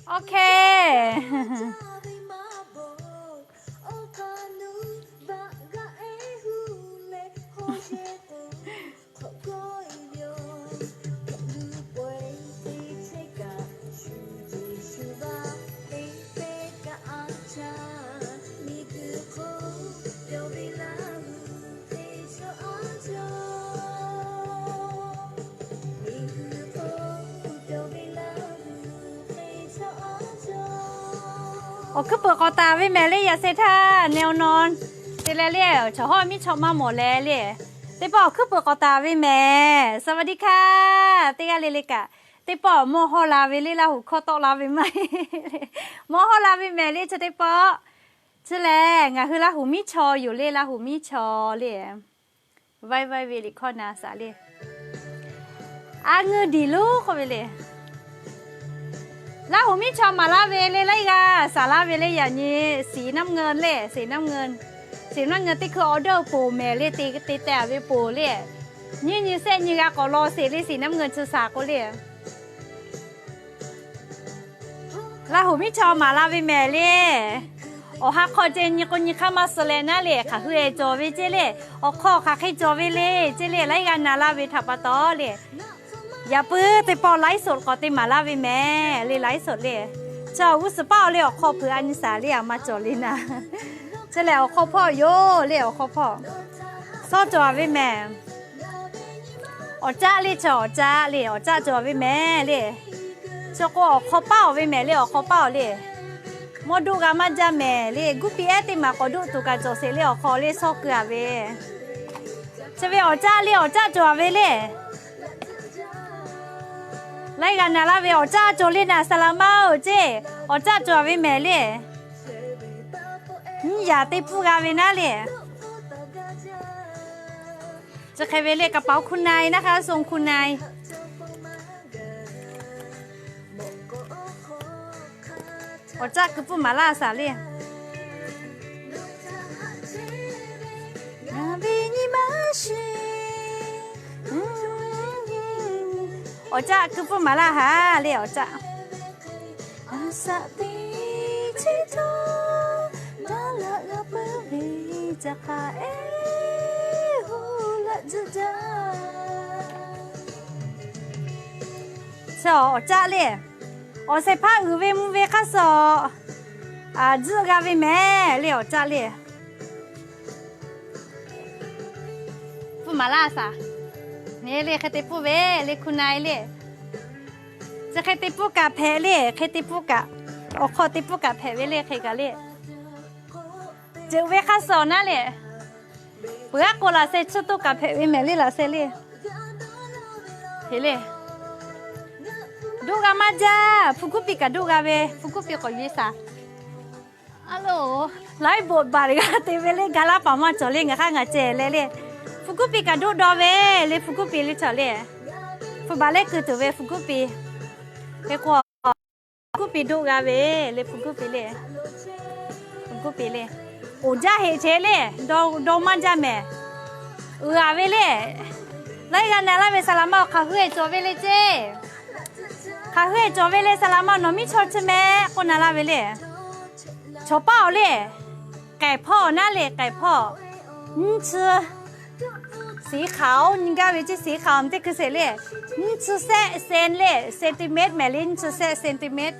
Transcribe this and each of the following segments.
Okay. Awˬ hkuiˉ peuˬ k'awꞈ taˍ ve mehˍ le, yaꞈ sheh htaˇ neh awˬ naw te leh le, chaw hawˉ miˉ chaw maˇ mawˬ leh le, teˇ pawˆ awˬ hkuiˉ peuˬ k'awꞈ taˍ ve mehˍ. สวัสดีค่ะ teˇ g'aˇ le le kaꞈ, teˇ pawˆ mawˇ hawˇ la ve le, Laˇ huˍ hkawˇ tawˆ la ve maˇ heˆ. Mawˇ hawˇ la ve mehˍ le, chi teˇ pawˆ. Chi lehˬ, ngaˬ hui Laˇ huˍ miˉ chaw yoˬ le, Laˇ huˍ miˉ chaw le. Vaiˇ vaiˇ ve liꞈ hkawˇ na saˍ le. A ngeuˇ diˬ lonˉ k'oˆ ve le. Laˇ huˍ miˉ chaw maˍ laˇ ve le, laiˉ g'aˇ saˍ laˇ ve le, yaꞈ nyi สีน้ำเงิน le, สีน้ำเงิน. สีน้ำเงิน teˇ hkui order ponˬ mehˍ le, te te teh ve ponˬ le. Nyiˇ nyi shehˆ nyi g'a k'awꞈ law sheˍ le, สีน้ำเงิน chi saˍ k'o le. Laˇ huˍ miˉ chaw maˍ la ve mehˍ le. Awˬ ha hk'aw ceh nyi k'o nyi hk'aˇ maˇ suh leh naˉ le, hk'aˬ hui ehˬ cawˬ ve ceˇ le. Awˬ hk'aw hk'aˬ hk'e cawˬ ve le ceˇ le, laiˉ g'aˇ na laˇ ve htaꞈ pa taw le. Yaꞈ puiˉ teˇ pawˆ ไลฟ์สด k'awꞈ te maˍ laˇ ve mehˍ le, ไลฟ์สด le. Chi awˬ g'uˇ suhˍ paˇ awˬ le awˬ hk'aw hpeuꞈ a nyi saˍ le, a maˇ cawˬ le naˉ. Chi lehˬ awˬ hk'aw hpawˇ yoˬ le, awˬ hk'aw hpawˇ. Sawˉ cawˬ ve mehˍ. Awˬ caˆ le, chi awˬ caˆ le, awˬ caˆ cawˬ ve mehˍ le. Chi k'o awˬ hk'aw paˇ awˬ ve mehˍ le, awˬ hk'aw paˇ awˬ le. Mawˇ doˆ g'a maˇ jaˇ mehˍ le, guˇ piˇ ehˉ teˇ maˬ k'awꞈ doˆ tuˬ kaꞈ cawˬ sheˍ le, awˬ hk'aw le sawˉ keu a ve. Chi ve awˬ caˆ le, awˬ caˆ cawˬ ve le. Laiˉ g'aˇ na laˇ ve awˬ caˆ cawˬ le naˉ, saˍ laˍ maˇ oˬ ceˇ, awˬ caˆ cawˬ ve mehˍ le. Nyiˇ yaꞈ teˇ pfuhˇ g'a ve naˉ le. Chi hk'e ve le, กระเป๋าคุณนาย naˉ hk'aˇ, ทรงคุณนาย. Awˬ caˆ keu pfuhˇ maˍ laˇ saˍ le. Awˬ caˆ keu pfuhˇ maˍ laˇ haˍ le, awˬ caˆ. A shaꞈ teꞈ chiˇ htawˇ, daˇ laꞈ g'a peuˬ ve ca hk'a ehˉ hoˆ laꞈ jaˇ jaˇ. Chi awˬ caˆ le. Awˬ shehˍ hpaˇ uiˍ ve mvuh ve hk'aˇ suh, a, tzuhˆ g'a ve mehˍ le, awˬ caˆ le. Pfuhˇ maˍ laˇ saˍ. Nyi le, hk'e te pfuhˇ ve le, คุณนาย le. Chi hk'e te pfuhˇ kaꞈ hpehꞈ le, hk'e te pfuhˇ kaꞈ. Awˬ hk'aw te pfuhˇ kaꞈ hpehꞈ ve le, hk'e kaꞈ le. Ceuˬ ve hk'aˇ suh naˉ le. Peuˬ aˉ k'o laꞈ sheh tsuhˇ toˇ kaꞈ hpehꞈ ve mehˍ le, laꞈ sheh le. Hk'e le. Doˆ g'a maˇ jaˇ, hpu kuˉ piˇ kaꞈ doˆ g'a ve, hpu kuˉ piˇ k'awꞈ yuˬ e saˍ. A lo, laiˉ boꞈ baˬ g'a te ve le, ga laˇ paˍ maˇ cawˬ le, ngaˬ hk'aˇ ngaˬ ceh leh le. Hpu kuˉ piˇ kaꞈ doˆ dawˇ ve le, hpu kuˉ piˇ le chaw le. Hpu baˬ lehˉ keu tuˬ ve hpu kuˉ piˇ. Hk'e k'o, hpu kuˉ piˇ doˆ g'a ve le, hpu kuˉ piˇ le. Hpu kuˉ piˇ le. Oˍ jaˇ heꞈ che le, dawˇ maˇ jaˇ mehˍ. Uiˍ a ve le. Laiˉ g'aˇ na laˇ ve saˍ laˍ ma awˬ hk'aˬ hui ehˬ cawˬ ve le ceˇ. Hk'aˬ hui ehˬ cawˬ ve le, saˍ laˍ ma nawˬ miˉ chaw chi mehˍ k'oˆ na laˇ ve le. Chaw paˇ awˬ le, k'ehˬ hpawˇ naˉ le, k'ehˬ hpawˇ. Nyiˇ chi, สีขาว nyi gaˇ ve ceˇ, สีขาว teˇ hkui sheˍ le. Nyiˇ chi shehˆ centimeter mehˍ le, nyiˇ chi shehˆ centimeter.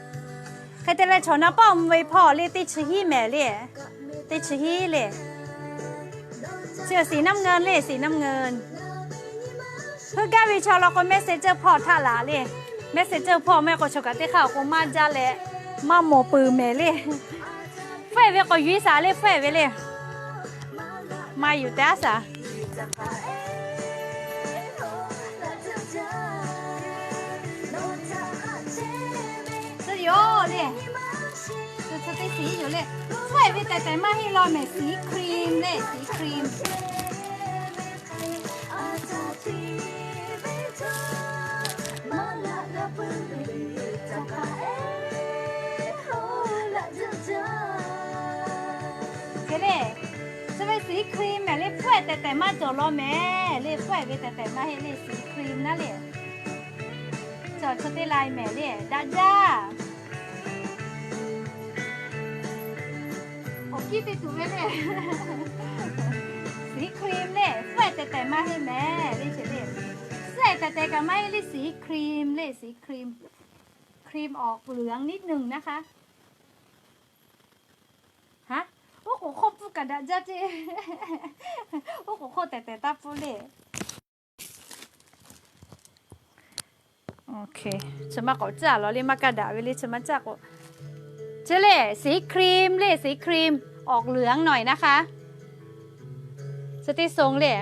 Hk'e te leh chaw na paˇ awˬ mvuh ve hpawˇ le, teˇ chi hiˉ mehˍ le. Teˇ chi hiˉ le. Chi สีน้ำเงิน le, สีน้ำเงิน. Heuˆ gaˇ ve chaw law k'o, Messenger hpawˇ htaˆ laˬ le. Messenger hpawˇ maˇ heˆ k'o, chaw kaꞈ teˇ hk'aˇ awˬ k'o maˇ jaˇ leh, maˇ mawˬ peuˬ mehˍ le. Hpfuhˆ ve k'awꞈ yuˬ e saˍ le, hpfuhˆ ve le. Maˇ yuˬ te aˉ saˍ. Chi yoˬ le. Chi teˇ สี yoˬ le. Hpfuhˆ ve tehˬ tehˬ maˇ heˆ law mehˍ, สีครีม le, สีครีม. Hk'e le, chi ve สีครีม mehˍ le, hpfuhˆ tehˬ tehˬ maˇ cawˬ law mehˍ le, hpfuhˆ ve tehˬ tehˬ maˇ heˆ le, สีครีม naˉ le. Chaw chi teˇ lai mehˍ le, daꞈ jaˇ. Piˇ te tuˬ ve le. สีครีม le, suhˉ-ehˍ tehˬ tehˬ maˇ heˆ mehˍ le ce le. Suhˉ-ehˍ tehˬ tehˬ kaꞈ maˇ heˆ le, สีครีม le, สีครีม. ครีมออกเหลืองนิดหนึ่งนะคะ. Haˉ, oˉ k'oˍ hk'oˆ pfuhˇ kaꞈ daꞈ jaˇ ce. Oˉ k'oˍ hk'oˆ tehˬ tehˬ taˇ pfuhˇ le. Chi maˇ k'awꞈ caˇ lawˬ le, maˇ kaˇ daꞈ ve le, chi maˇ caˇ k'o. Chi le, สีครีม le, สีครีม ออกเหลืองหน่อยนะคะ. Chi teˇ ทรง le,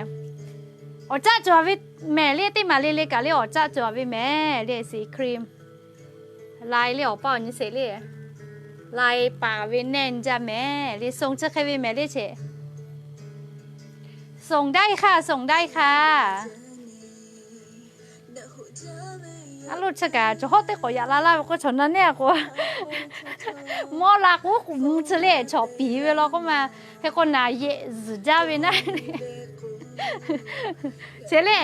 awˬ caˆ cawˬ ve mehˍ le, teˇ maˬ le le kaꞈ le awˬ caˆ cawˬ ve mehˍ le, สีครีม. Lai le awˬ paˇ awˬ nyi sheˍ le. Lai paˍ ve nehˇ jaˇ mehˍ le, ทรง chi hk'e ve mehˍ le ce. ส่งได้ค่ะ ส่งได้ค่ะ. A lo chi kaꞈ chaw hawˉ teˇ k'awꞈ yaꞈ la laˇ ve k'o, chaw na neˇ a k'o, mawˇ la k'o, k'oˍ mvuh chi le, chaw piˍ ve law k'oˆ ma. Hk'e k'o naˍ yeꞈ zuhˬ jaˇ ve naˉ le. Chi le,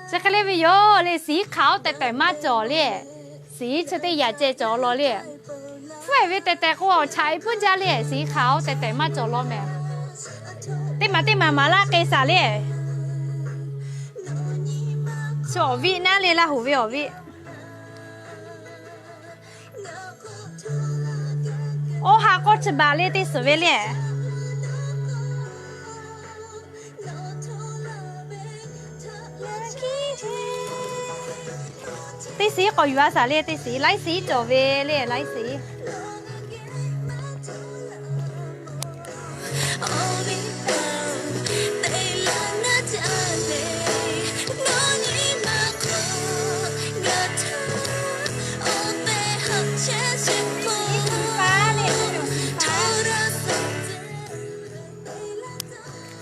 chi hk'e le ve yoˬ le, สีขาว tehˬ tehˬ maˇ cawˬ le. สี chi teˇ yaꞈ ceh cawˬ law le. Hpfuhˇ-ehˍ ve tehˬ tehˬ k'o awˬ chaꞈ e puiˉ jaˇ le, สีขาว tehˬ tehˬ maˇ cawˬ law mehˍ. Teˇ maˬ teˇ maˬ maˍ laˇ k'e shaˍ le. Chi awˬ viˆ naˉ le, Laˇ huˍ ve awˬ viˆ. Awˇ ha k'awˇ chi baˬ le teˇ suhˍ ve le. Teˇ สี k'awꞈ yuˬ a shaˍ le, teˇ สี laiˉ สี cawˬ ve le, laiˉ สี.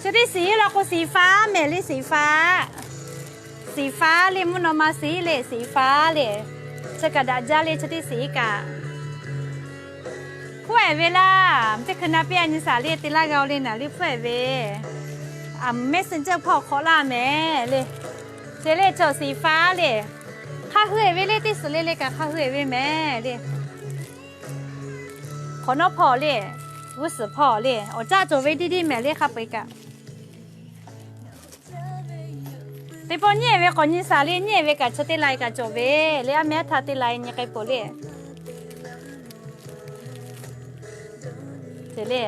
Chi teˇ สี law k'o สีฟ้า mehˍ le, สีฟ้า. สีฟ้า le, mvuhˇ naw ma สี le, สีฟ้า le. Chi kaꞈ daꞈ jaˇ le, chi teˇ สี kaꞈ. Hpfuhˇ-ehˍ ve laˇ, teˇ hkui na piˇ a nyi shaˍ le, te laˇ g'a-o le naˍ le, hpfuhˇ-ehˍ ve. A, messenger hpawˇ hk'awꞈ laˇ mehˍ le. Chi le chaw สีฟ้า le. Hk'a hui-ehˍ ve le, teˇ suhˍ le le kaꞈ hk'a hui-ehˍ ve mehˍ le. Hk'awꞈ nawˉ hpawˇ le, g'uˇ suhˍ hpawˇ le, awˬ caˆ cawˬ ve tiˇ tiˇ mehˍ le hk'a peu-eˬ kaꞈ. Teˇ pawˆ nyiˉ-ehˍ ve k'awꞈ nyi shaˍ le, nyiˉ-ehˍ ve kaꞈ chi teˇ lai kaꞈ cawˬ ve le, aˉ mehˉ aˉ htaˇ teˇ lai nyi k'ai peuˬ le. Te le.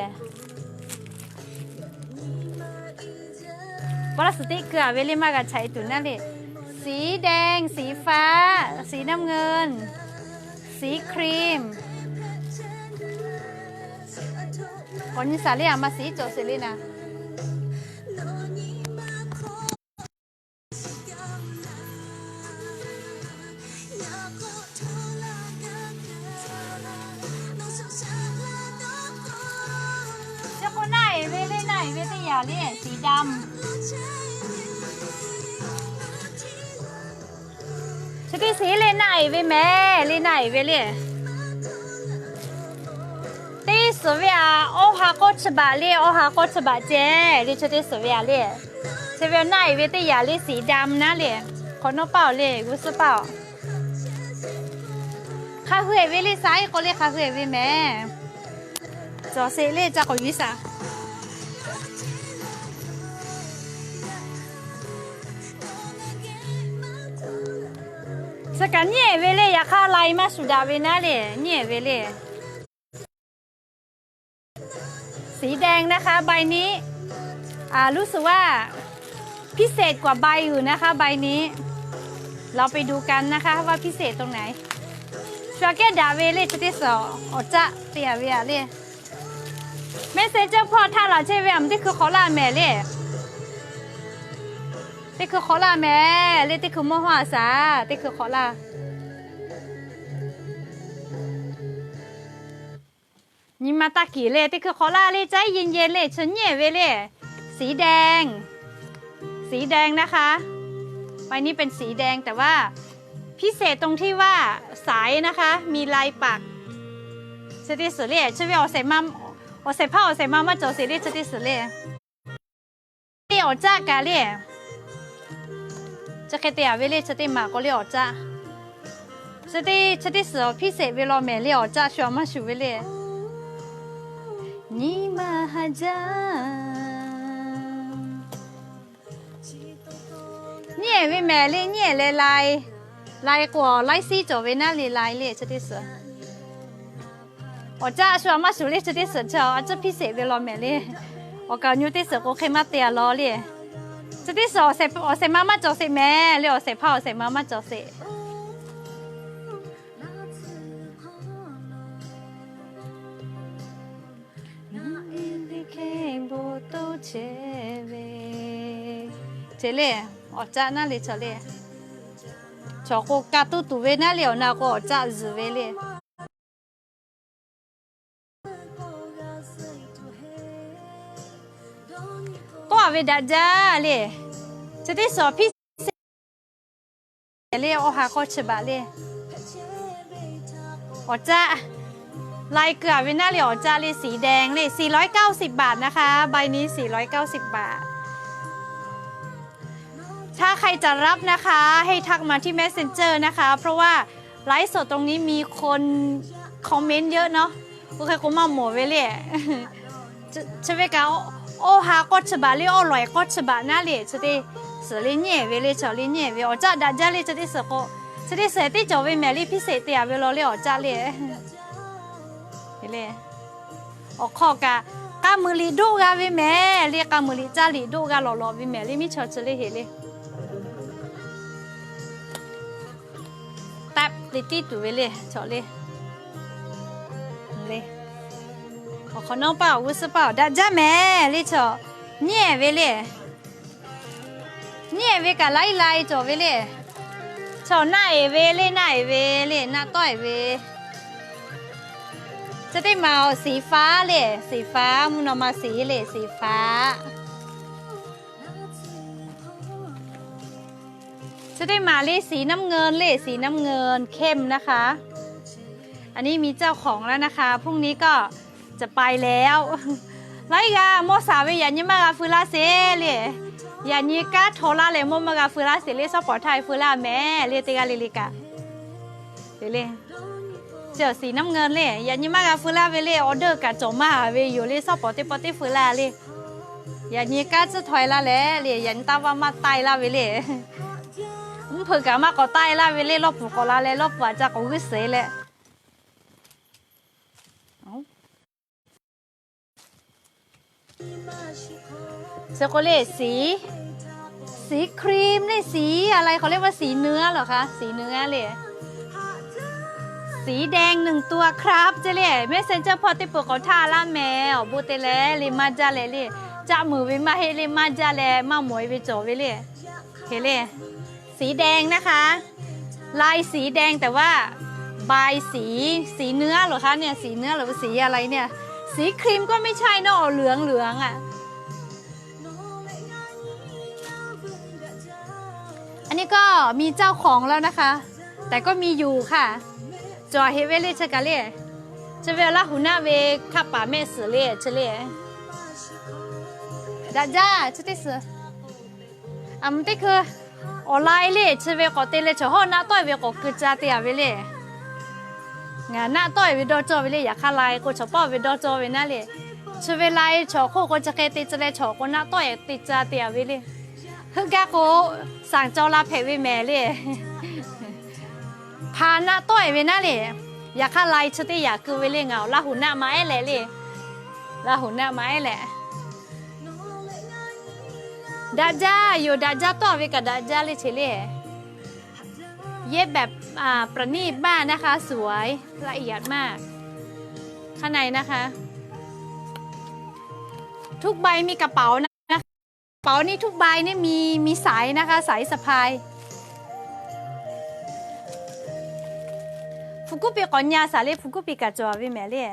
Paˍ laˇ suhˍ teˇ keu-a ve le, maˇ g'a chaꞈ e tuˬ naˉ le. สีแดง สีฟ้า สีน้ำเงิน สีครีม. K'awꞈ nyi shaˍ le, a ma สี cawˬ sheˍ le naˍ. Chi k'o naˆ-ehˍ ve le, naˆ-ehˍ ve teˇ yanˇ le, สีดำ. Chi teˇ สี le naˆ-ehˍ ve mehˍ le, naˆ-ehˍ ve le. Teˇ suhˍ ve a, awˇ ha k'awˇ chi baꞈ le, awˇ ha k'awˇ chi baꞈ ceh le, chi teˇ suhˍ ve a le. Chi ve naˆ-ehˍ ve teˇ yanˇ le, สีดำ naˉ le. Hk'awꞈ nawˉ paˇ-oˬ le, g'uˇ suhˍ paˇ-oˬ. Hk'a hui-ehˍ ve le, saiˉ k'o le hk'a hui-ehˍ ve mehˍ. Cawˬ sheˍ le, ca k'awꞈ yuˬ shaˍ. Chi kaꞈ nyiˉ-ehˍ ve le, yaꞈ hk'aˇ lai maˇ shuˍ daꞈ ve naˉ le, nyiˉ-ehˍ ve le. สีแดงนะคะ ใบนี้ อ่า รู้สึกว่า พิเศษกว่าใบอื่นนะคะ ใบนี้ เราไปดูกันนะคะ ว่าพิเศษตรงไหน Shu-a kehˉ daꞈ ve le, chi teˇ suhˍ awˬ caˆ te-a ve a le. Messenger hpawˇ htaˇ laˬ chehˇ ve a, teˇ hkui hk'awꞈ laˇ mehˍ le. Teˇ hkui hk'awꞈ laˇ mehˍ le, teˇ hkui mawˇ hawˇ a shaˍ, teˇ hkui hk'awꞈ laˇ. Nyi ma taˇ kiˍ le, teˇ hkui hk'awꞈ laˇ le, caiˉ yin yin le, chi nyiˉ-ehˍ ve le. สีแดง สีแดงนะคะ ใบนี้เป็นสีแดง แต่ว่า พิเศษตรงที่ว่า สายนะคะ มีลายปัก Chi teˇ suhˍ le, chi ve awˬ shehˍ ma, awˬ shehˍ hpaˇ awˬ shehˍ ma maˇ cawˬ sheˍ le, chi teˇ suhˍ le. Teˇ awˬ caˆ kaꞈ le. Chi hk'e te-a ve le, chi teˇ maˬ k'o le awˬ caˆ. Chi teˇ, chi teˇ suhˍ awˬ พิเศษ ve law mehˍ le, awˬ caˆ shu-a maˇ shuˍ ve le. nyi ma ha jaˇ. Nyi ehˍ ve mehˍ le, nyi ehˍ leh lai, lai k'o laiˉ siˉ cawˬ ve naˉ le lai le chi teˇ suhˍ. Awˬ caˆ shu a maˇ shuˍ le chi teˇ suhˍ chi a tcuhˇ hpiˇ sheˍ ve law mehˍ le. Awˬ kaˍ awˬ nyu teˇ suhˍ k'o hk'e maˇ te a law le. Chi teˇ suhˍ awˬ shehˍ ma maˇ cawˬ sheˍ mehˍ le, awˬ shehˍ hpaˇ awˬ shehˍ ma maˇ cawˬ sheˍ. Te le, awˬ caˆ naˉ le chaw le. Chaw k'o ka tuˇ tuˬ ve naˉ le, awˬ na k'o awˬ caˆ zuhˬ ve le. Tawˆ a ve daꞈ jaˇ le. Chi teˇ suhˍ awˬ hpiˇ sheˍ le, awˬ ha k'awˇ chi baꞈ le. Awˬ caˆ lai keu a ve naˉ le, awˬ caˆ le สีแดง le สี่ร้อยเก้าสิบบาท นะคะ ใบนี้ สี่ร้อยเก้าสิบบาท ถ้าใครจะรับนะคะ ให้ทักมาที่ Messenger นะคะ เพราะว่า ไลฟ์สดตรงนี้มีคนคอมเมนต์เยอะเนาะ โอเค k'o maˇ mawˬ ve le. Chi ve kaꞈ, awˬ ha k'awˇ chi baꞈ le, awˬ lawˬ k'awˇ chi baꞈ naˉ le, chi teˇ suhˍ le nyi ehˍ ve le, chaw le nyi ehˍ ve awˬ caˆ daꞈ jaˇ le, chi teˇ suhˍ k'o, chi teˇ suhˍ teˇ cawˬ ve mehˍ le, hpiˇ sheˍ te a ve law le, awˬ caˆ le. Awˬ hk'aw kaꞈ, k'a muiˬ liꞈ doˆ g'a ve mehˍ le, k'a muiˬ liꞈ caˇ liꞈ doˆ g'a lawˬ lawˬ ve mehˍ le, miˇ chaw chi le heˍ le. Taˆ te tiˉ tuˬ ve le, chaw le. Le, awˬ hk'awꞈ nawˉ paˆ awˬ g'uˇ suhˉ paˆ awˬ daꞈ jaˇ mehˍ le, chaw nyi ehˍ ve le. Nyi ehˍ ve kaꞈ laiˉ lai cawˬ ve le. Chaw naˆ ehˍ ve le, naˆ ehˍ ve le, naˆ tawˆ ehˍ ve. Chi teˇ maˬ awˬ สีฟ้า le, สีฟ้า mvuhˇ naw ma สี le, สีฟ้า. Chi teˇ maˬ le สีน้ำเงิน le, สีน้ำเงินเข้มนะคะ. อันนี้มีเจ้าของแล้วนะคะ พรุ่งนี้ก็จะไปแล้ว Laiˉ g'aˇ mawˇ shaˍ ve yaꞈ nyi maˇ g'a feu laˇ sheˍ le. Yaꞈ nyi kanˉ htaw laˇ leh mawˇ maˇ g'a feu laˇ sheˍ le, shawˉ pawˍ htaˇ feu laˇ mehˍ le, teˇ g'aˇ le le kaꞈ. Le, สีน้ำเงิน le, yaꞈ nyi maˇ g'a feu laˇ ve le, order kaꞈ cawˬ maˇ ve yoˬ le, shawˉ pawˍ teˇ pawˆ teˇ feu laˇ le. Yaꞈ nyi kanˉ tcuhˇ htawˇ e laˇ leh le, yaꞈ nyi taˇ vaˇ maˇ taˆ e laˇ ve le. Mvuhˇ hpeuꞈ kaꞈ maˇ k'awꞈ taˆ e laˇ ve le, lawˇ puˍ k'awꞈ la leh lawˇ puˍ a ca k'awꞈ g'uˇ suhˍ leh. Chi k'o le, สี ครีม le, สีอะไร เขาเรียกว่า สีเนื้อเหรอคะ สีเนื้อ le. สีแดง หนึ่งตัวครับ ce le, Messenger hpawˇ teˇ peuˬ k'awꞈ htaˇ laˇ mehˍ, awˬ bon te leh le maˇ jaˇ leh le, caˆ muiˬ ve maˇ heˆ le, maˇ jaˇ leh maˇ mawˬ e ve cawˬ ve le. Heˍ le, สีแดง นะคะ ลายสีแดง แต่ว่า ใบ สี สีเนื้อเหรอคะเนี่ย สีเนื้อหรือว่าสีอะไรเนี่ย สีครีมก็ไม่ใช่เนอะ เหลืองเหลืองอะ อันนี้ก็มีเจ้าของแล้วนะคะ แต่ก็มีอยู่ค่ะ Cawˬ heꞈ ve le chi kaꞈ le. Chi ve Laˇ huˍ naˆ ve hkaˆ paˍ mehˆ suhˍ le chi le. Daꞈ jaˇ chi teˇ suhˍ. Aˬ mvuh teˇ hkui awˬ lai le chi ve k'awꞈ te leh chaw hawˇ naˆ tawˆ e ve k'awꞈ keu ca te a ve le. Ngaˬ naˆ tawˆ e ve dawˇ cawˇ ve le, yaꞈ hk'aˇ lai k'o chaw pawˆ ve dawˇ cawˇ ve naˉ le. Chi ve lai chaw hk'oˆ k'o chi hk'e te tcuh leh chaw k'o naˆ tawˆ e te ca te a ve le. Heuˆ gaˇ k'o, saˍ caw la hpehꞈ ve mehˍ le. Hpa naˆ tawˆ e ve naˉ le. Yaꞈ hk'aˇ lai chi teˇ yaꞈ keu ve le, ngaˬ awˬ Laˇ huˍ naˆ maˇ ehˉ leh le. Laˇ huˍ naˆ maˇ ehˉ leh. Daꞈ jaˇ yoˬ, daꞈ jaˇ tawˆ ve kaꞈ daꞈ jaˇ le che le. เย็บแบบประณีตมากนะคะ สวย ละเอียดมาก ข้างในนะคะ ทุกใบมีกระเป๋านะคะ กระเป๋านี่ทุกใบนี่มี มีสายนะคะ สายสะพาย Hpu kuˉ piˇ k'awꞈ nya shaˍ le, hpu kuˉ piˇ kaꞈ cawˬ ve mehˍ le.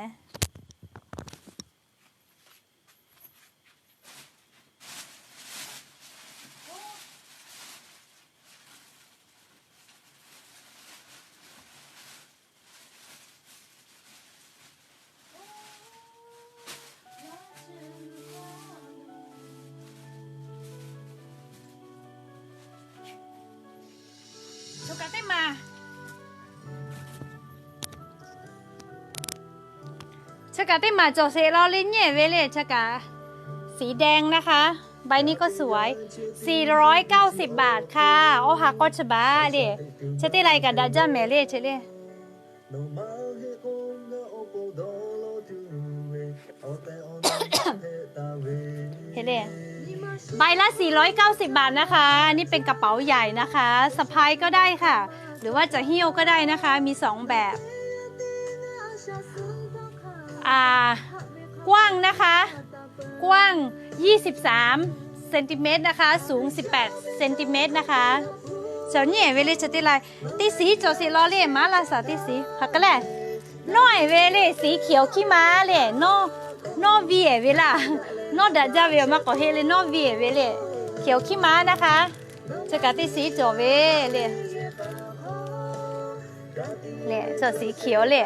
Choˬ kaꞈ teˇ maˬ. Chi kaꞈ teˇ maˬ cawˬ sheˍ law le, nyi ve le, chi kaꞈ สีแดงนะคะ ใบนี้ก็สวย สี่ร้อยเก้าสิบบาทค่ะ Awˇ ha k'awˇ chi baˬ le. Chi teˇ lai kaꞈ daꞈ jaˇ mehˍ le, chi le. ใบละ สี่ร้อยเก้าสิบบาทนะคะ นี่เป็นกระเป๋าใหญ่นะคะ สะพายก็ได้ค่ะ หรือว่าจะหิ้วก็ได้นะคะ มีสองแบบ อ่า กว้างนะคะ กว้าง ยี่สิบสามเซนติเมตรนะคะ สูง สิบแปดเซนติเมตรนะคะ Chaw nyi ve le, chaw teˇ lai teˇ siˉ cawˬ sheˍ law le, maˉ laˇ shaˍ teˇ siˉ hk'aˬ hk'e le. Nawˇ e ve le, สีเขียวขี้ม้า le, nawˇ, nawˇ ve e ve laˇ. Nawˇ daꞈ jaˇ ve awˬ maˇ k'awꞈ heˆ le, nawˇ ve e ve le, เขียวขี้ม้านะคะ Chi kaꞈ teˇ siˉ cawˬ ve le. สีเขียว le,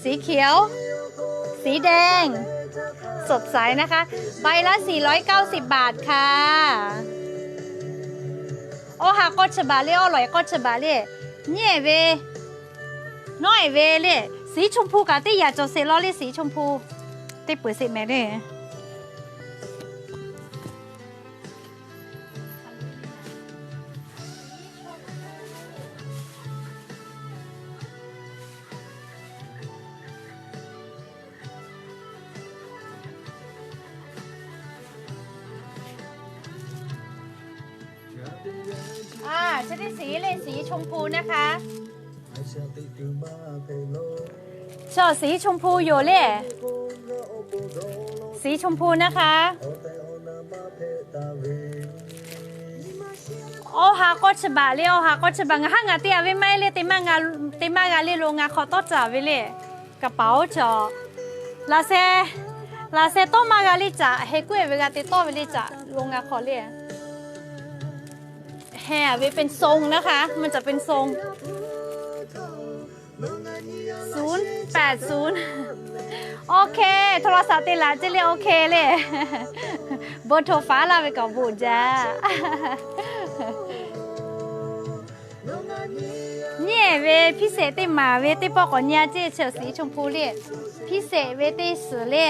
สีเขียว สีแดง สดใสนะคะ ใบละสี่ร้อยเก้าสิบบาทค่ะ Awˇ ha k'awˇ chi baˬ le, awˉ lawꞈ k'awˇ chi baˬ le. Nyi ve, nawˇ e ve le, สีชมพู kaꞈ teˇ yaꞈ cawˬ sheˍ law le, สีชมพู teˇ peuˬ sheˍ mehˍ le. Chi teˇ siˉ le, สีชมพู นะคะ Chaw สีชมพู yoˬ le, สีชมพู นะคะ Awˇ ha k'awˇ chi baˬ le, awˇ ha k'awˇ chi baˬ. Ngaˬ haˉ ngaˬ teˇ g'aˇ ve maˇ heˆ le, teˇ maˇ g'a le lo ngaˬ hk'awꞈ tawˇ caˍ ve le. Kaˍ paˍ oˇ chaw, laꞈ sheh, laꞈ sheh tawˇ maˇ g'a le caꞈ, heh kuˉ e ve g'a te tawˇ ve le caꞈ lo ngaˬ hk'awꞈ le. Heh ve เป็นทรง นะคะ มันจะเป็นทรง ศูนย์แปดศูนย์ โอเค โทรศัพท์ te laꞈ ceˇ le, โอเค le. เบอร์โทร faˉ laˇ ve kaꞈ bvuhꞈ jaˇ. Nyi ve พิเศษ teˇ maˬ ve teˇ pawˆ k'awꞈ nyi a ceˇ, chaw สีชมพู le. พิเศษ ve teˇ suhˍ le.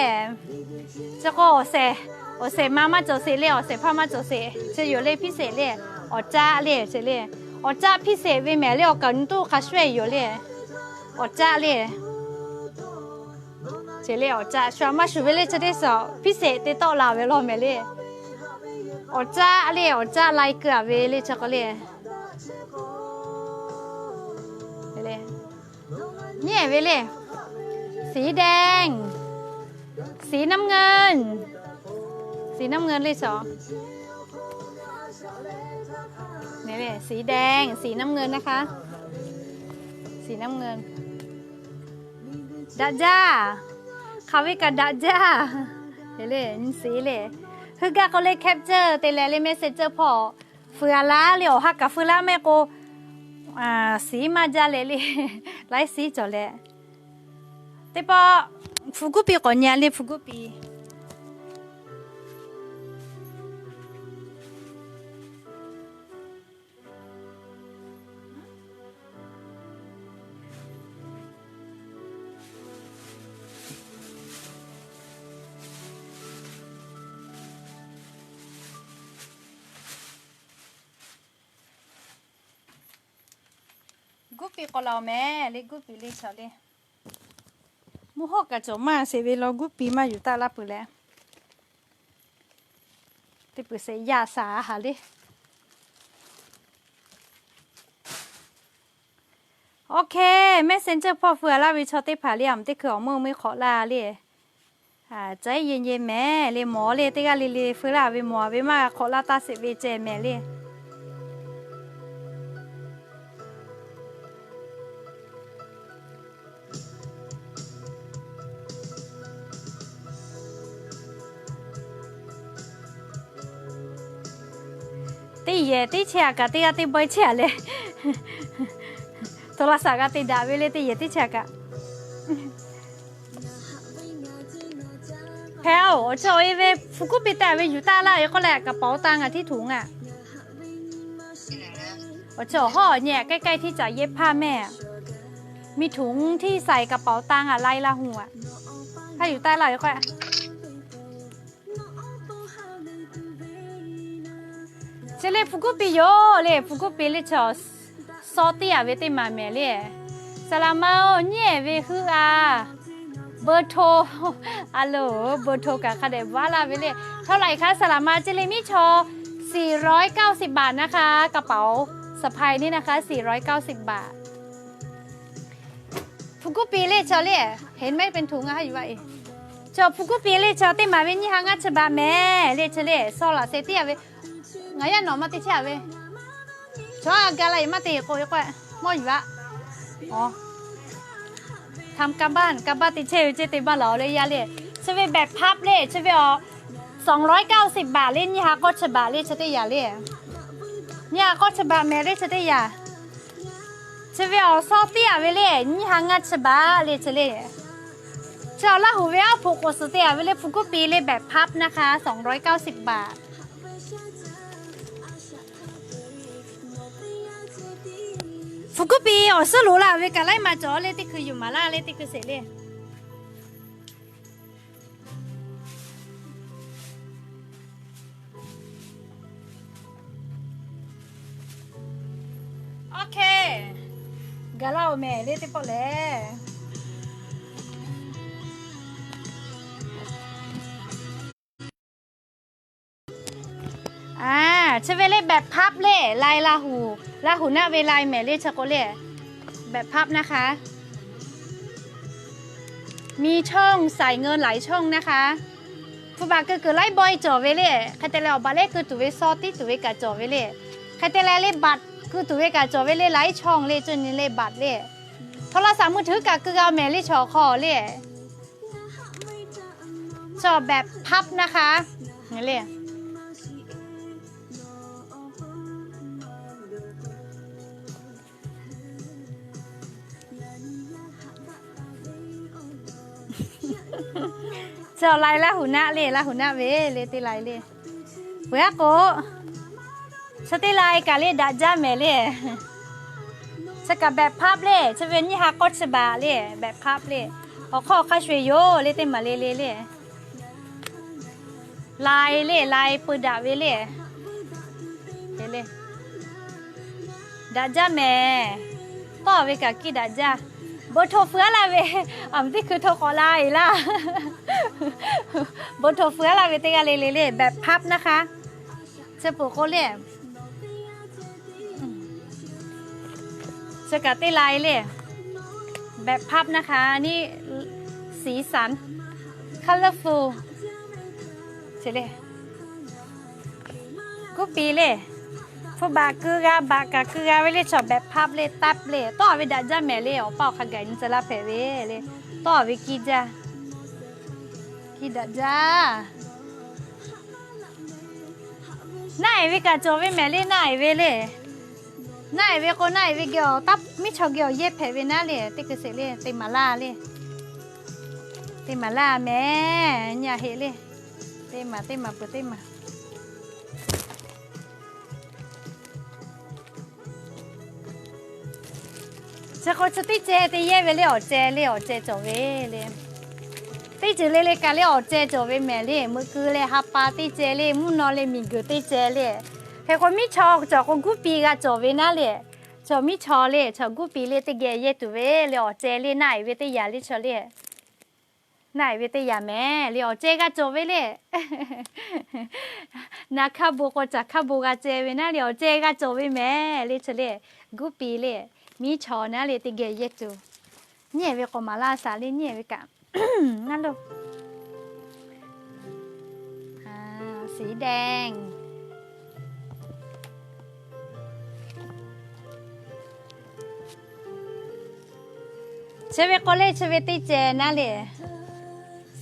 Chi k'o awˬ shehˍ, awˬ shehˍ ma maˇ cawˬ sheˍ le, awˬ shehˍ hpaˇ maˇ cawˬ sheˍ. Chi yoˬ le พิเศษ le, awˬ caˆ le, chi le. Awˬ caˆ พิเศษ ve mehˍ le, awˬ kaˍ nyi tuˇ hk'a shuˍ e yoˬ le. Awˬ caˆ le. Chi le awˬ caˆ shu a maˇ shuˍ ve le, chi teˇ suhˍ พิเศษ te tawˆ la ve law mehˍ le. Awˬ caˆ le, awˬ caˆ lai keu a ve le, chi k'o le. Nyi ve le, สีแดง สีน้ำเงิน สีน้ำเงิน le chaw. สีแดง สีน้ำเงิน นะคะ สีน้ำเงิน daꞈ jaˇ. Hk'aˬ ve kaꞈ daꞈ jaˇ. Le, nyi sheˍ le. Heuˆ gaˇ k'o le, capture te leh le, Messenger hpawˇ fuiˍ a laˇ le, awˬ ha kaꞈ fuiˍ laˇ mehˆ k'o, siˉ maˇ jaˇ leh le, laiˉ siˉ cawˬ leh. Teˇ pawˆ hpu guˉ piˇ k'awꞈ nyi a le, hpu guˉ piˇ. Guˉ piˇ k'awꞈ la-oˬ mehˍ le, guˉ piˇ le chaw le. Mvuhˇ hawˉ kaꞈ cawˬ maˇ sheˍ ve law, guˉ piˇ maˇ yuˬ taˆ laˇ peuˬ leh, teˇ peuˬ sheˍ yaˇ shaˍ haˍ le. Okay, Messenger hpawˇ fuiˍ a laˇ ve chaw teˇ hpaˍ le, a meuꞈ teˇ hkui awˬ meuˇ meuˇ hk'awꞈ laˇ le. Caiˉ ye ye mehˍ le, mawˬ le, teˇ g'aˇ le le fuiˍ laˇ ve mawˬ ve maˇ g'a hk'awꞈ laˇ taˇ sheˍ ve ceh mehˍ le. Teˇ yehˬ teˇ chehˇ a kaꞈ teˇ g'aˇ teˇ bawehˇ chehˇ a leh, โทรศัพท์ g'a te daꞈ ve le, teˇ yehˬ teˇ chehˇ a kaꞈ. Hpehꞈ-oˬ, awˬ chawˇ awˬ e ve hpu kuˉ piˇ te ve yuˬ taˆ laˇ ve k'oˆ leh, กระเป๋าตังค์ a htiˉ htoꞈ ngaˬ. Awˬ chawˇ awˬ hawˉ awˬ nyi ใกล้ๆ ที่จะเย็บผ้า mehˆ. มีถุงที่ใส่กระเป๋าตังค์อะ ลายลาหู่อะ ถ้าอยู่ใต้ล่างก็ Chi le hpu kuˉ pi yoˬ le, hpu kuˉ pi le chaw, saw teˇ yaꞈ ve teˇ maˍ mehˍ le. Saˍ laˍ ma-oˬ, nyi-ehˍ ve heuˆ a, เบอร์โทร a loˬ, เบอร์โทร kaꞈ hk'a dehꞈ vaˇ laˇ ve le. เท่าไหร่คะ saˍ laˍ ma? Chi le miˉ chaw สี่ร้อยเก้าสิบบาทนะคะ กระเป๋าสะพายนี่นะคะ สี่ร้อยเก้าสิบบาท. Hpu kuˉ pi le chaw le, เห็นไหม เป็นถุงอะ ha yuˬ vaˇ e. Chaw hpu kuˉ pi le chaw teˇ maˍ ve nyiˇ ha ngaˇ chi baꞈ mehˍ le. Chi le saw laꞈ sheh teˇ yaꞈ ve, ngaˬ yaˇ nawˬ maˇ te chehˇ a ve, chaw a ga la e maˇ te k'o e k'o, mawˇ yuˬ a. ทำการบ้าน การบ้าน te chehˇ ve ceˇ te maˇ laˬ le yaˇ le. Chi ve แบบพับ le, chi ve awˬ สองร้อยเก้าสิบบาท le, nyiˇ ha k'awˇ chi baꞈ le, chi teˇ yaꞈ le. Nyiˇ ha k'awˇ chi baꞈ mehˍ le, chi teˇ yaꞈ. Chi ve awˬ saw teˇ yaꞈ ve le, nyiˇ ha ngaˇ chi baꞈ le, chi le. Chi awˬ Laˇ huˍ ve aˉ hpoꞈ k'oˍ suhˍ teˇ yaꞈ ve le, hpu kuˉ pi le แบบพับ นะคะ สองร้อยเก้าสิบบาท. Hpu kuˉ pi awˬ suhˉ loˍ la ve kaꞈ laiˉ ma cawˬ le, teˇ hkui yuˬ maˍ laˇ le, teˇ hkui sheˍ le. Awˬ hk'e gaˬ laˇ-oˬ mehˍ le, teˇ pawˆ lehˬ. A, chi ve le แบบพับ le, lai Laˇ huˍ, Laˇ huˍ naˆ ve lai mehˍ le, chi k'o le แบบพับ นะคะ มีช่องใส่เงินหลายช่อง นะคะ. Hpu baꞈ keu kuiˬ laiˉ bawehˇ cawˬ ve le. Hk'e te leh awˬ baꞈ lehˬ keu tuˬ ve saw tiˉ tuˬ ve kaꞈ cawˬ ve le. Hk'e te leh le บัตร keu tuˬ ve kaꞈ cawˬ ve le, หลายช่อง le, cawˬ nyi le บัตร le. Htaw la saˍ mui htuiˉ kaꞈ keu g'a mehˍ le, chaw hk'aw le. Chaw แบบพับ นะคะ le. Chi awˬ lai Laˇ huˍ naˆ le, Laˇ huˍ naˆ ve le teˇ lai le. Peuˬ aˉ k'o, chi teˇ lai kaꞈ le daꞈ jaˇ mehˍ le. Chi kaꞈ แบบพับ le, chi ve nyiˇ ha k'awˇ chi baꞈ le, แบบพับ le. Awˬ hk'aw hk'a sho-eˬ yoˬ le, teˇ maˍ le le le. Lai le, lai peu daꞈ ve le. Daꞈ jaˇ mehˍ. Tawˇ ve kaꞈ kiˇ daꞈ jaˇ. เบอร์โทร feu aˉ laˇ ve, aˬ miˍ teˇ hkui hto k'awꞈ la e laˇ. เบอร์โทร feu aˉ laˇ ve teˇ g'aˇ le le le, แบบพับ นะคะ. Chi peuˬ k'o le, chi kaꞈ teˇ lai le, แบบพับ นะคะ นี่ สีสัน colorful. Chi le kuˉ pi le. Hpu baꞈ keu g'a, baꞈ kaꞈ keu g'a ve le, chaw แบบพับ le, แท็บ le. Tawˇ ve daꞈ jaˇ mehˍ le, awˬ paˇ awˬ hk'a gaˬ nyi tcuh laˇ hpehꞈ ve le. Tawˇ ve kiˇ jaˇ, kiˇ daꞈ jaˇ. Naˆ eˍ ve kaꞈ cawˬ ve mehˍ le, naˆ eˍ ve le. Naˆ eˍ ve k'o, naˆ eˍ ve geh awˬ taˇ miˉ chaw geh awˬ yehˇ hpehꞈ ve naˉ le, teˇ hkui sheˍ le, te maˍ laˇ le. Te maˍ laˇ mehˍ, nyi a heˆ le. Te maˍ, te maˍ peuˬ, te maˍ. Chi k'o chi teˇ ceh te yehˇ ve le, awˬ ceh le, awˬ ceh cawˬ ve le. Teˇ ceuˬ le le kaꞈ le awˬ ceh cawˬ ve mehˍ le. Meuꞈ keu leh ha pa teˇ ceh le, mvuhˇ naw leh miˬ guiˬ teˇ ceh le. Hk'e k'o miˉ chaw cawˬ k'o guˉ pi g'a cawˬ ve naˉ le. Chaw miˉ chaw le, chaw guˉ pi le teˇ geh yehˇ tuˬ ve le, awˬ ceh le, naˆ eˍ ve teˇ yanˇ le, chaw le. Naˆ eˍ ve teˇ yanˇ mehˍ le, awˬ ceh g'a cawˬ ve le. Naˬ hkaˇ bon k'o caˬ hkaˇ bon g'a ceh ve naˉ le, awˬ ceh g'a cawˬ ve mehˍ le, chaw le. Guˉ pi le, miˉ chaw naˉ le teˇ geh yehˇ tuˬ. Nyi eˍ ve k'awꞈ maˍ laˇ shaˍ le, nyi eˍ ve kaꞈ naˉ loˬ. Sˬ dehˬ. Chi ve k'o le, chi ve teˇ ceh naˉ le,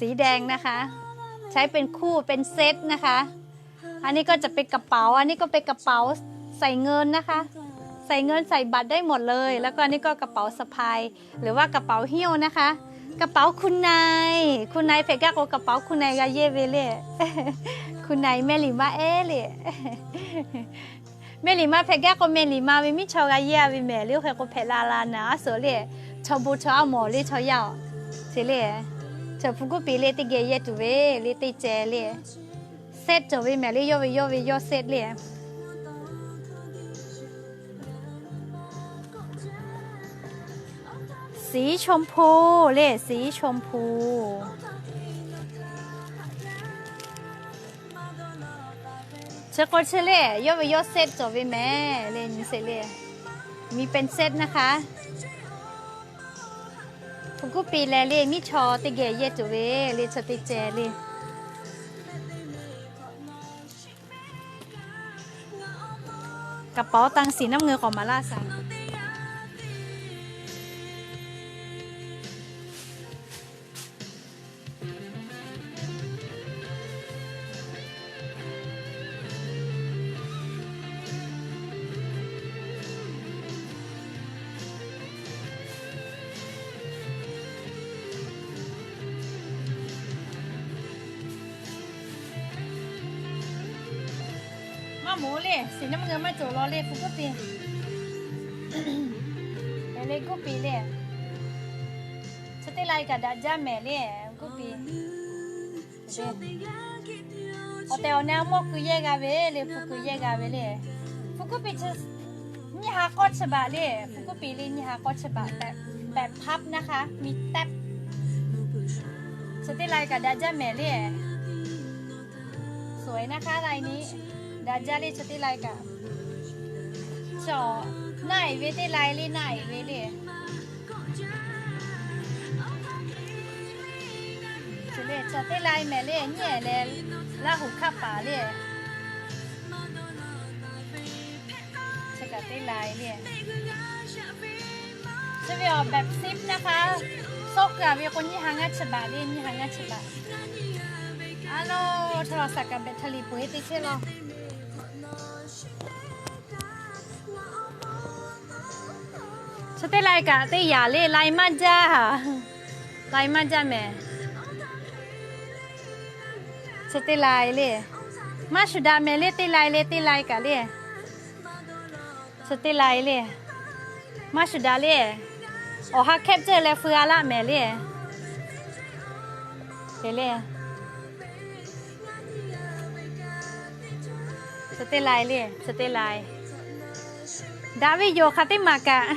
สีแดง นะคะ ใช้เป็นคู่ เป็นเซต นะคะ. อันนี้ก็จะเป็นกระเป๋า อันนี้ก็เป็นกระเป๋าใส่เงินนะคะ ใส่เงินใส่บัตรได้หมดเลย แล้วก็อันนี้ก็กระเป๋าสะพาย หรือว่ากระเป๋าหิ้วนะคะ กระเป๋าคุณนาย คุณนาย hpehꞈ gaˇ k'o กระเป๋าคุณนาย g'a yehˇ ve le. คุณนาย mehˆ liꞈ ma ehˉ le. Mehˆ liꞈ ma hpehꞈ gaˇ k'o mehˆ liꞈ ma ve miˉ chaw g'a yehˇ ve mehˍ le, oˇ hk'e k'o hpehꞈ la la naˍ a suhˍ le. Chaw bon chaw aˉ mawˬ le chaw yaˇ-oˬ. Chi le, chaw hpu kuˉ piˍ le teˇ geh yehˇ tuˬ ve le teˇ ceh le. Set cawˬ ve mehˍ le, yawˇ ve yawˇ ve yawˇ set le. Siˉ chaw hpu le, siˉ chaw hpu. Chi k'o chi le, yawˇ ve yawˇ set cawˬ ve mehˍ le, nyi sheˍ le. Mi เป็น setนะคะ Hpu kuˉ piˍ lehˬ le, miˉ chaw teˇ geh yehˇ tuˬ ve le, chaw teˇ ceh le. กระเป๋าตังค์สีน้ำเงิน k'awꞈ maˍ laˇ shaˍ. Maˇ moˍ le, siˉ naˉ mvuhˇ g'a maˇ cawˬ law le, hpu kuˉ piˍ. Mehˍ le kuˉ piˍ le. Chi teˇ lai kaꞈ daꞈ jaˇ mehˍ le, kuˉ piˍ. Awˬ tehˬ awˬ na mawˇ keu yehˇ g'a ve le, hpu keu yehˇ g'a ve le. Hpu kuˉ piˍ chi nyiˇ ha k'awˇ chi baꞈ le, hpu kuˉ piˍ le nyiˇ ha k'awˇ chi baꞈ, แบบพับนะคะ มีแต็บ Chi teˇ lai kaꞈ daꞈ jaˇ mehˍ le. สวยนะคะ ลายนี้ daꞈ jaˇ le, chi teˇ lai kaꞈ. Chaw naˆ iˍ ve teˇ lai le, naˆ iˍ ve le. Chi le chaw teˇ lai mehˍ le, nyiˇ ehˍ leh Laˇ huˍ hkaˆ paˍ le. Chi kaꞈ teˇ lai le. Chi ve awˬ แบบซิปนะคะ Sawˆ keu-a ve k'o, nyiˇ ha ngaˇ chi baꞈ le, nyiˇ ha ngaˇ chi baꞈ. A lo, โทรศัพท์ kaꞈ แบตเตอรี่ peu-eˬ te chehˇ law. Chi teˇ lai kaꞈ teˇ yaꞈ le, lai maˇ jaˇ. Lai maˇ jaˇ mehˍ. Chi teˇ lai le, maˇ shuˍ daꞈ mehˍ le, teˇ lai le, teˇ lai kaꞈ le. Chi teˇ lai le, maˇ shuˍ daꞈ le. Awˬ ha hkehˉ ceuˬ leh feu-a laˆ mehˍ le. Te le. Chi teˇ lai le, chi teˇ lai. Daꞈ ve yoˬ hk'aˬ teˇ maˬ kaꞈ.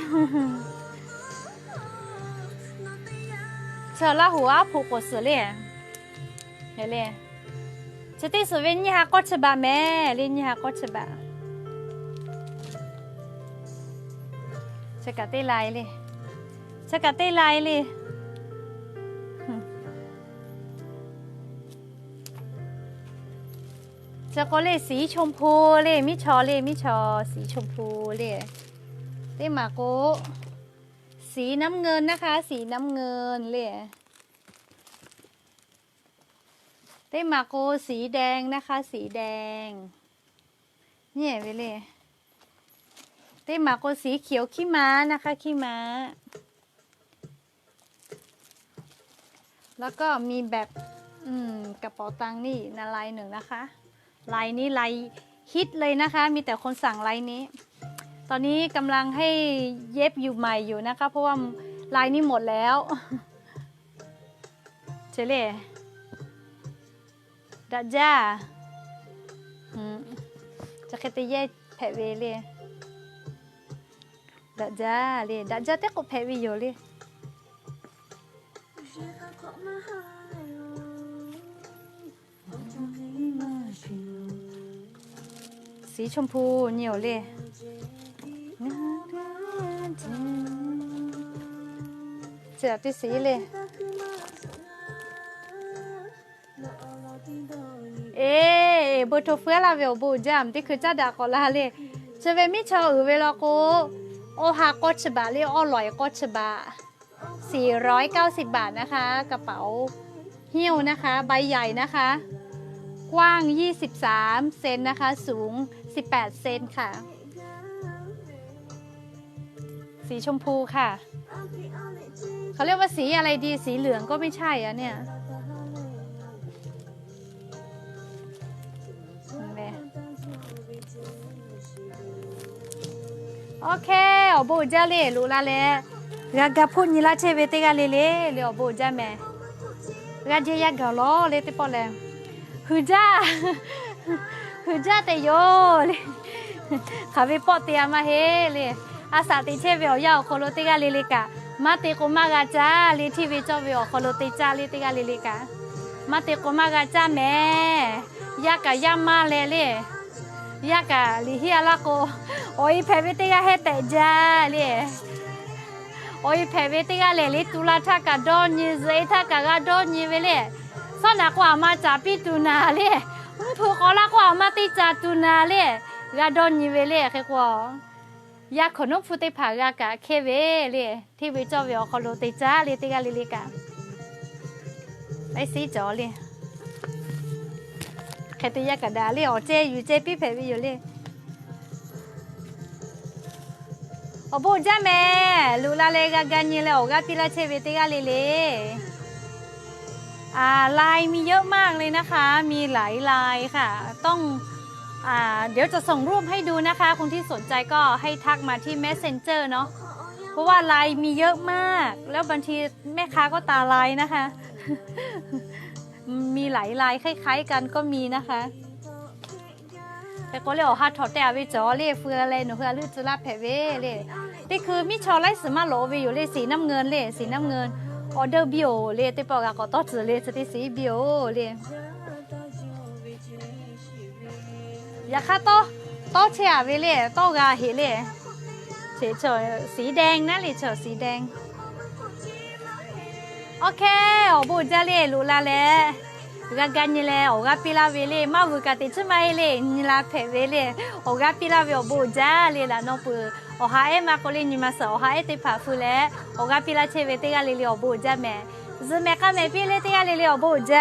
Chi Laˇ huˍ aˉ hpu k'oˍ suhˍ le. Le, chi teˇ suhˍ ve nyiˇ ha k'awˇ chi baꞈ mehˍ le, nyiˇ ha k'awˇ chi baꞈ. Chi kaꞈ teˇ lai le. Chi kaꞈ teˇ lai le. Chi k'o le, สีชมพู le, miˉ chaw le, miˉ chaw, สีชมพู le. Teˇ maˬ k'o, สีน้ำเงินนะคะ สีน้ำเงิน le. Teˇ maˬ k'o, สีแดงนะคะ สีแดง Nyi ve le. Teˇ maˬ k'o, สีเขียว ขี้ม้านะคะ ขี้ม้า แล้วก็มีแบบ อืม กระเป๋าตังค์นี่ อีกลายหนึ่งนะคะ ลายนี้ลายฮิตเลยนะคะ มีแต่คนสั่งลายนี้ ตอนนี้กำลังให้เย็บอยู่ใหม่อยู่นะคะ เพราะว่าลายนี้หมดแล้ว Chi le, daꞈ jaˇ. Chi hk'e te yehˇ hpehꞈ ve le. Daꞈ jaˇ le, daꞈ jaˇ teˇ k'oˆ hpehꞈ ve yoˬ le. สีชมพู nyi-oˬ le. Chi teˇ สี le. Eˬ, bon hto feu-a laˇ ve awˬ bon uiˍ jaˇ, teˇ hkui caˇ daꞈ k'awꞈ la le. Chi ve miˉ chaw uiˍ ve law k'o, awˇ ha k'awˇ chi baꞈ le, awˇ lawˬ-e k'awˇ chi baꞈ. สี่ร้อยเก้าสิบบาทนะคะ กระเป๋าหิ้วนะคะ ใบใหญ่นะคะ กว้างยี่สิบสามเซนนะคะ สูงสิบแปดเซนค่ะ สีชมพูค่ะ เขาเรียกว่าสีอะไรดี สีเหลืองก็ไม่ใช่อะเนี่ย โอเค awˬ bon uiˍ jaˇ le, loꞈ la leh. G'a ga hpoˆ nyi laˇ chehˇ ve teˇ g'aˇ le le le awˬ bon uiˍ jaˇ mehˍ. G'aˇ jehˇ yaˇ gaˬ lawˬ le teˇ pawˆ lehˬ, hui jaˇ, hui jaˇ te yoˬ le. Hk'aˬ ve pawˆ te a maˇ heˆ le. A shaꞈ teꞈ chehˇ ve awˬ yanˇ awˬ hk'aw lo teˇ g'aˇ le le kaꞈ, maˇ te k'o maˇ g'a caˇ le. Hteˇ ve cawˇ ve awˬ hk'aw lo te caˇ le teˇ g'aˇ le le kaꞈ, maˇ te k'o maˇ g'a caˇ mehˍ. Yaˇ kaꞈ yaˇ maˇ leh le. Yaˇ kaꞈ liꞈ hiˉ a laˇ k'o, awˬ e hpehꞈ ve teˇ g'aˇ hehˉ tehꞈ jaˇ le. Awˬ e hpehꞈ ve teˇ g'aˇ lehˬ le, tu la htaˇ kaꞈ dawˇ nyi, zuhꞈ e htaˇ kaꞈ g'a dawˇ nyi ve le. Sawˉ naꞈ k'o aˬ ma caˍ piˇ tuˬ naˍ le. Mvuhˇ hpeuꞈ k'awꞈ la k'o aˬ ma teˇ caˍ tuˬ naˍ le. G'a dawˇ nyi ve le. Hk'e k'o, yaˇ hkawnˍ nawˉ hpu teˇ hpaˍ g'a kaꞈ hkehˇ ve le. Hteˇ ve cawˇ ve awˬ hk'aw lo te caˇ le teˇ g'aˇ le le kaꞈ, laiˉ siˉ cawˬ le. Hk'e te yaˇ kaꞈ daꞈ le, awˬ ceh yuˬ ceh piˇ hpehꞈ ve yoˬ le. Awˬ bon jaˇ mehˍ. Loꞈ la leh g'a ga nyi leh awˬ g'aˇ piˇ laˇ chehˇ ve teˇ g'aˇ le le. ลายมีเยอะมากเลยนะคะ มีหลายลายค่ะ ต้อง เดี๋ยวจะส่งรูปให้ดูนะคะ คนที่สนใจก็ให้ทักมาที่ Messenger เนาะ เพราะว่าลายมีเยอะมาก แล้วบางทีแม่ค้าก็ตาลายนะคะ มีหลายลายคล้ายๆกันก็มีนะคะ Hk'e k'o le, awˬ ha htawnˍ teh a ve cawˬ le, feu leh nawˬ hui a leuˆ tcuh laˇ hpehꞈ ve le. Teˇ hkui miˇ chaw laiˉ suhˍ maˇ lawꞈ ve yoˬ le, สีน้ำเงิน le, สีน้ำเงิน order biˇ oˬ le, teˇ pawˆ g'a k'awꞈ tawˇ tcuh le, chi teˇ สี biˇ oˬ le. Yaꞈ hk'aˇ tawˇ, tawˇ chehˇ a ve le, tawˇ g'a heꞈ le. สีแดง naˉ le, สีแดง Awˬ hk'e awˬ bon uiˍ jaˇ le, loꞈ la leh g'a ga nyi leh awˬ g'aˇ piˇ laˇ ve le. Maˇ vuiˬ kaꞈ teꞈ chiˉ maˇ heˆ le, nyi la hpehꞈ ve le. Awˬ g'aˇ piˇ laˇ ve awˬ bon uiˍ jaˇ le. Laꞈ naw peuˬ awˬ ha ehˉ ma k'o le, nyi ma suhˍ awˬ ha ehˉ teˇ hpaˍ feu leh awˬ g'aˇ piˇ laˇ chehˇ ve teˇ g'aˇ le le awˬ bon uiˍ jaˇ mehˍ. Zuhꞈ mehˍ k'a mehˍ piˇ le teˇ g'aˇ le le awˬ bon uiˍ jaˇ.